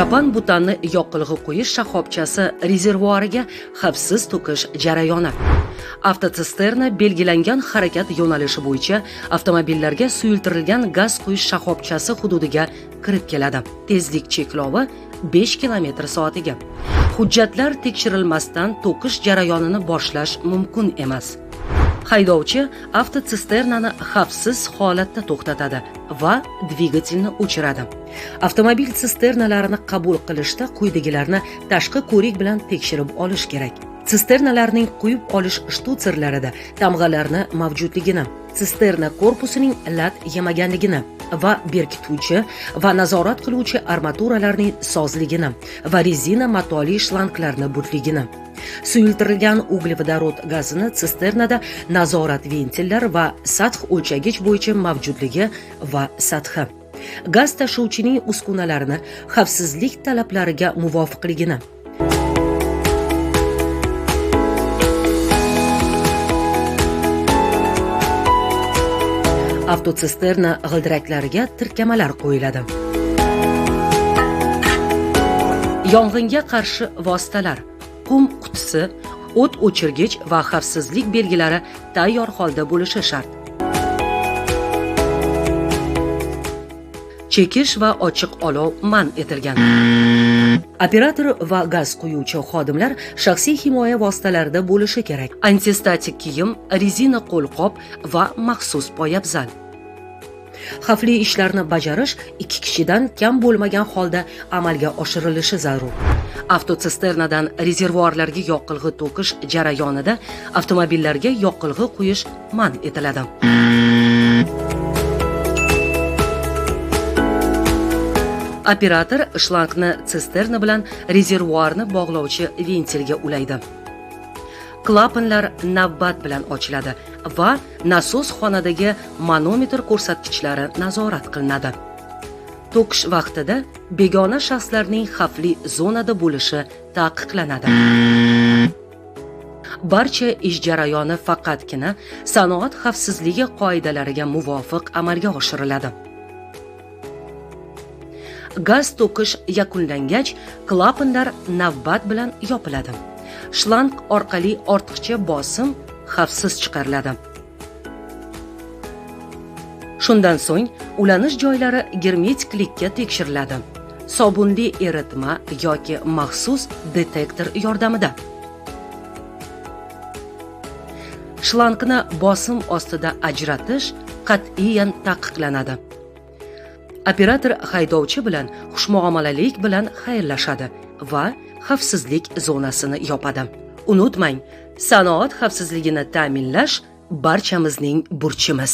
Propan butanni yoqilg'i quyish shoxobchasi rezervuariga xavfsiz to'kish jarayoni. Avtotsisterna belgilangan harakat yo'nalishi bo'yicha avtomobillarga suyultirilgan gaz quyish shoxobchasi hududiga kirib keladi. Tezlik cheklovi 5 km/soatiga. Hujjatlar tekshirilmasdan to'kish jarayonini boshlash mumkin emas. Haydovchi avtotsisternani xavfsiz holatda to'xtatadi va dvigatelni o'chiradi. Avtomobil tsisternalarini qabul qilishda quyidagilarni tashqi ko'rik bilan tekshirib olish kerak. Tsisternalarning quyib olish shtutserlarida tamg'alarni mavjudligini, sisterna korpusining lat yemaganligini va berkituvchi va nazorat qiluvchi armaturalarning sozligini va rezina matoli shlanglarni butligini. Suyultirilgan uglevodorod gazini sisternada nazorat ventillar va sath o'lchagich bo'yicha mavjudligi va sathi. Gaz tashuvchining uskunalarini xavfsizlik talablariga muvofiqligini. Avtotsisterna g'ildiraklariga tirkamalar qo'yiladi. Yong'inga qarshi vositalar, qum qutisi, o't o'chirgich va xavfsizlik belgilari tayyor holda bo'lishi shart. Chekish va ochiq olov man etilgan. Operator va gaz quyuvchi xodimlar shaxsiy himoya vositalarida bo'lishi kerak. Antistatik kiyim, rezina qo'lqop va maxsus poyabzal. Xavfli ishlarni bajarish 2 kishidan kam bo'lmagan holda amalga oshirilishi zarur. Avtotsisternadan rezervuarlarga yoqilg'i to'kish jarayonida avtomobillarga yoqilg'i quyish man etiladi. Operator shlangni sisterna bilan rezervuarni bog'lovchi ventilga ulaydi. Klapanlar navbat bilan ochiladi va nasos xonadagi manometr ko'rsatkichlari nazorat qilinadi. To'kish vaqtida begona shaxslarning xavfli zonada bo'lishi taqiqlanadi. Barcha ish jarayoni faqatgina sanoat xavfsizligi qoidalariga muvofiq amalga oshiriladi. Gaz to'kish yakunlangach, klapanlar navbat bilan yopiladi. Shlang orqali ortiqcha bosim xavfsiz chiqariladi. Shundan so'ng ulanish joylari germetiklikka tekshiriladi. Sobunli eritma yoki maxsus detektor yordamida. Shlangni bosim ostida ajratish qat'iyan taqiqlanadi. Operator haydovchi bilan xushmuomalalik bilan xayrlashadi va xavfsizlik zonasini yopadi. Unutmang, sanoat xavfsizligini ta'minlash barchamizning burchimiz.